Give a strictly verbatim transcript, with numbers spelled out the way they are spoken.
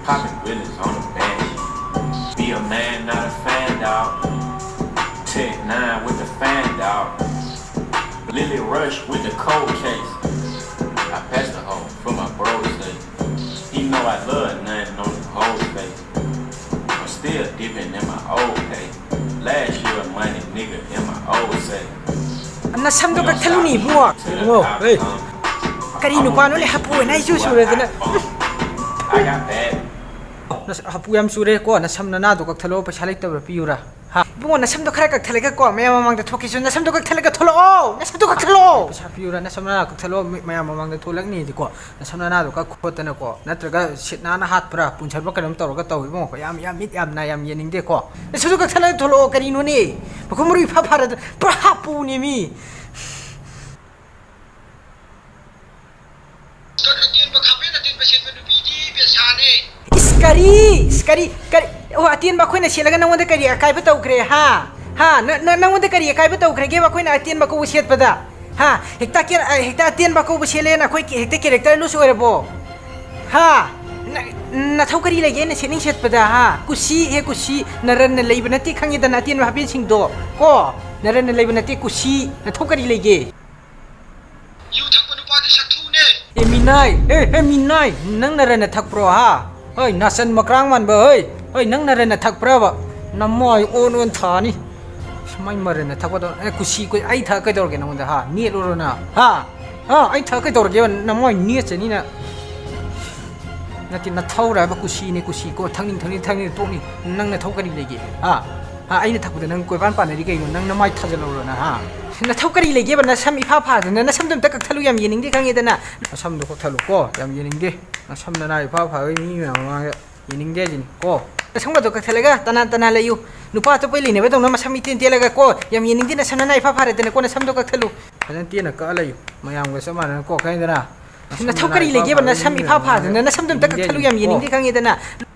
Poppin' willies on the band. Be a man, not a fan, dog. Tech N nine with the fan, dog. Lily Rush with the cold case. I passed the hoe for my bro say. He know I love nothing on the whole face. I'm still dipping in my old pay. Last year money, nigga, in my old say. ꯅꯁꯝꯗꯣ ꯀꯛꯊꯠꯂꯨꯅꯦ, ꯏꯕꯨꯡꯉꯣ꯫ ꯏꯕꯨꯡꯉꯣ, ꯍꯦ꯫ ꯀꯔꯤ ꯅꯨꯄꯥꯅꯣꯅꯦ, ꯍꯥꯄꯨ ꯑꯣꯏꯅ ꯑꯩꯁꯨ ꯁꯨꯔꯗꯅ꯫ I got bad. ꯅꯁ-, ꯍꯥꯄꯨ ꯌꯥꯝ ꯆꯨꯔꯦ ꯀꯣ, ꯅꯁꯝ ꯅꯅꯥꯗꯣ ꯀꯛꯊꯠꯂꯣ, ꯄꯩꯁꯥ ꯂꯩꯇꯕ꯭ꯔꯥ ꯄꯤꯌꯨꯔꯥ? ꯍꯥ? ꯏꯕꯨꯡꯉꯣ, ꯅꯁꯝꯗꯣ ꯈꯔ ꯀꯛꯊꯠꯂꯒ ꯀꯣ, ꯃꯌꯥꯝ ꯃꯃꯥꯡꯗ ꯊꯣꯛꯀꯦꯁꯨ, ꯅꯁꯝꯗꯣ ꯀꯛꯊꯠꯂꯒ ꯊꯣꯛꯂꯛꯑꯣ! ꯅꯁꯝꯗꯣ ꯀꯛꯊꯠꯂꯣ! ꯄꯩꯁꯥ ꯄꯤꯌꯨꯔꯥ? ꯅꯁꯝ ꯅꯅꯥ ꯀꯛꯊꯠꯂꯣ, ꯃꯤ-, ꯃꯌꯥꯝ ꯃꯃꯥꯡꯗ ꯊꯣꯛꯂꯛꯅꯤꯗꯤꯀꯣ, ꯅꯁꯝ ꯅꯅꯥꯗꯣ ꯀꯛ ꯈꯣꯠꯇꯅꯀꯣ, ꯅꯠꯇ꯭ꯔꯒ ꯁꯤꯠ ꯅꯥꯟꯅ ꯍꯥꯠꯄ꯭ꯔꯥ, ꯄꯨꯟꯁꯟꯕ ꯀꯩꯅꯣꯝ ꯇꯧꯔꯒ ꯇꯧ ꯏꯕꯨꯡꯉꯣ, ꯌꯥꯝ, ꯌꯥꯝ ꯃꯤꯠ ꯌꯥꯝ ꯅꯥꯏ, ꯌꯥꯝ ꯌꯦꯡꯅꯤꯡꯗꯦꯀꯣ꯫ ꯅꯁꯝꯗꯣ ꯀꯛꯊꯠꯂꯒ ꯊꯣꯛꯂꯛꯑꯣ, ꯀꯔꯤꯅꯣꯅꯦ? ꯃꯈꯣꯡ ꯃꯔꯨ ꯏꯐꯥ ꯐꯥꯔꯗꯅ ꯄꯨꯔꯥ ꯍꯥꯄꯨꯅꯦꯃꯤ꯫ ꯁ꯭ꯀꯔꯠ ꯑꯇꯦꯟꯕ, ꯈꯥꯃꯦꯟ ꯑꯇꯦꯟꯕ ꯁꯦꯠꯄ ꯅꯨꯄꯤꯗꯤ ꯄꯦꯁꯥꯅꯦ꯫ ꯏꯁ, ꯀꯔꯤ? ꯏꯁ, ꯀꯔꯤ? ꯀꯔꯤ? ꯑꯣ, ꯑꯇꯦꯟꯕ ꯑꯩꯈꯣꯏꯅ ꯁꯦꯠꯂꯒ ꯅꯪꯉꯣꯟꯗ ꯀꯔꯤ ꯑꯀꯥꯏꯕ ꯇꯧꯈ꯭ꯔꯦ, ꯍꯥ? ꯍꯥ? ꯅ-, ꯅ-, ꯅꯪꯉꯣꯟꯗ ꯀꯔꯤ ꯑꯀꯥꯏꯕ ꯇꯧꯈ꯭ꯔꯒꯦꯕ ꯑꯩꯈꯣꯏꯅ ꯑꯇꯦꯟꯕ ꯀꯧꯕ ꯁꯦꯠꯄꯗ? ꯍꯥ? ꯍꯦꯛꯇ ꯀꯦ-, ꯑ, ꯍꯦꯛꯇ ꯑꯇꯦꯟꯕ ꯀꯧꯕ ꯁꯦꯠꯂꯦꯅ ꯑꯩꯈꯣꯏ ꯀꯦ-, ꯍꯦꯛꯇ character loss ꯑꯣꯏꯔꯕꯣ? ꯍꯥ? ꯅ-, ꯅꯊꯧ ꯀꯔꯤ ꯂꯩꯒꯦ ꯑꯩꯅ ꯁꯦꯠꯅꯤꯡ ꯁꯦꯠꯄꯗ, ꯍꯥ? ꯀꯨꯁꯤ ꯍꯦ ꯀꯨꯁꯤ, ꯅꯔꯟꯅ ꯂꯩꯕ ꯅꯠꯇꯦ ꯈꯪꯉꯤꯗꯅ ꯑꯇꯦꯟꯕ ꯍꯥꯄꯦꯟꯁꯤꯡꯗꯣ, ꯀꯣ? ꯅꯔꯟꯅ ꯂꯩꯕ ꯅꯠꯇꯦ ꯀꯨꯁꯤ, ꯅꯊꯧ ꯀꯔꯤ ꯂꯩꯒꯦ? ꯌꯨ ꯊꯛꯄ ꯅꯨꯄꯥꯗꯤ ꯁꯛꯊꯨꯅꯦ꯫ ꯑꯦ ꯃꯤꯅꯥꯏ, ꯑꯦ, ꯑꯦ ꯃꯤꯅꯥꯏ, ꯅꯪ ꯅꯔꯟꯅ ꯊꯛꯄ꯭ꯔꯣ, ꯍꯥ? ꯍꯣꯏ, ꯅꯥꯆꯟ ꯃꯀ꯭ꯔꯥꯡ ꯃꯥꯟꯕ, ꯍꯣꯏ, ꯍꯣꯏ, ꯅꯪ ꯅꯔꯟꯅ ꯊꯛꯄ꯭ꯔꯕ? ꯅꯃꯥꯏ ꯑꯣꯟ ꯑꯣꯟ ꯊꯥꯅꯤ꯫ ꯁꯨꯃꯥꯏ ꯃꯔꯟꯅ ꯊꯛꯄꯗꯣ, ꯑꯦ, ꯀꯨꯁꯤ ꯀꯨꯏ-, ꯑꯩ ꯊꯛ ꯀꯩꯗꯧꯔꯒꯦ ꯅꯉꯣꯟꯗ, ꯍꯥ? ꯅꯦꯠꯂꯨꯔꯣ ꯅꯪ, ꯍꯥ? ꯍꯥ? ꯑꯩ ꯊꯛ ꯀꯩꯗꯧꯔꯒꯦꯕ? ꯅꯃꯥꯏ ꯅꯦꯠꯆꯅꯤ ꯅꯪ꯫ ꯅꯠꯇꯦ, ꯅꯊꯧꯔ ꯍꯥꯏꯕ? ꯀꯨꯁꯤꯅꯦ, ꯀꯨꯁꯤ ꯀꯣ, ꯊꯛꯅꯤꯡ, ꯊꯛꯅꯤꯡ, ꯊꯛꯅꯤꯡ ꯇꯣꯛꯅꯤ꯫ ꯅꯪ ꯅꯊꯧ ꯀꯔꯤ ꯂꯩꯒꯦ? ꯍꯥ? ꯍꯥ? ꯑꯩꯅ ꯊꯛꯄꯗ ꯅꯪ ꯀꯣꯏꯄꯥꯟ ꯄꯥꯟꯅꯔꯤ ꯀꯩꯅꯣ? ꯅꯪ ꯅꯃꯥꯏ ꯊꯥꯖꯜꯍꯧꯔꯣ ꯅꯪ, ꯍꯥ? ꯅꯊꯧ ꯀꯔꯤ ꯂꯩꯒꯦꯕ? ꯅꯁꯝ ꯏꯐꯥ ꯐꯥꯗꯅ, ꯅꯁꯝꯗꯣ ꯑꯝꯇ ꯀꯛꯊꯠꯂꯨ, ꯌꯥꯝ ꯌꯦꯡꯅꯤꯡꯗꯦ ꯈꯪꯉꯦꯗꯅ꯫ ꯅꯁꯝꯗꯣ ꯀꯛꯊꯠꯂꯨ ꯀꯣ, ꯌꯥꯝ ꯌꯦꯡꯅꯤꯡꯗꯦ꯫ ꯅꯁꯝ ꯅꯅꯥ ꯏꯐꯥ ꯐꯥꯒꯩ ꯃꯤ ꯃꯌꯥꯝ ꯃꯃꯥꯡꯗ ꯌꯦꯡꯅꯤꯡꯗꯦ ꯍꯥꯏꯁꯤꯅꯤ ꯀꯣ꯫ ꯅꯁꯝꯒꯗꯣ ꯀꯛꯊꯠꯂꯒ ꯇꯅꯥꯟ ꯇꯅꯥꯟ ꯂꯩꯌꯨ꯫ ꯅꯨꯄꯥ ꯑꯇꯣꯞꯄ ꯂꯩꯅꯕꯗꯧꯅ ꯃꯁꯝ ꯏꯇꯦꯟ ꯇꯦꯜꯂꯒ ꯀꯣ, ꯌꯥꯝ ꯌꯦꯡꯅꯤꯡꯗꯦ꯫ ꯅꯁꯝ ꯅꯅꯥ ꯏꯐꯥ ꯐꯥꯔꯗꯅ ꯀꯣ, ꯅꯁꯝꯗꯣ ꯀꯛꯊꯠꯂꯨ꯫ ꯐꯖꯅ ꯇꯦꯟꯅ ꯀꯛꯑ ꯂꯩꯌꯨ, ꯃꯌꯥꯝꯒ ꯆꯞ ꯃꯥꯟꯅꯅ ꯀꯣ, ꯈꯪꯉꯦꯗꯅ? ꯅꯁꯝ ꯅꯊꯧ ꯅꯅꯥ ꯀꯔꯤ ꯏꯐꯥ ꯂꯩꯒꯦꯕ? ꯐꯥꯒꯩ ꯅꯁꯝ ꯃꯤ ꯏꯐꯥ ꯃꯌꯥꯝ ꯐꯥꯗꯅ ꯃꯃꯥꯡꯗ ꯅꯁꯝꯗꯣ ꯑꯝꯇ ꯌꯦꯡꯅꯤꯡꯗꯦ ꯀꯛꯊꯠꯂꯨ, ꯍꯥꯏꯁꯤꯅꯤ ꯌꯥꯝ ꯀꯣ꯫ ꯌꯦꯡꯅꯤꯡꯗꯦ ꯈꯪꯉꯦꯗꯅ꯫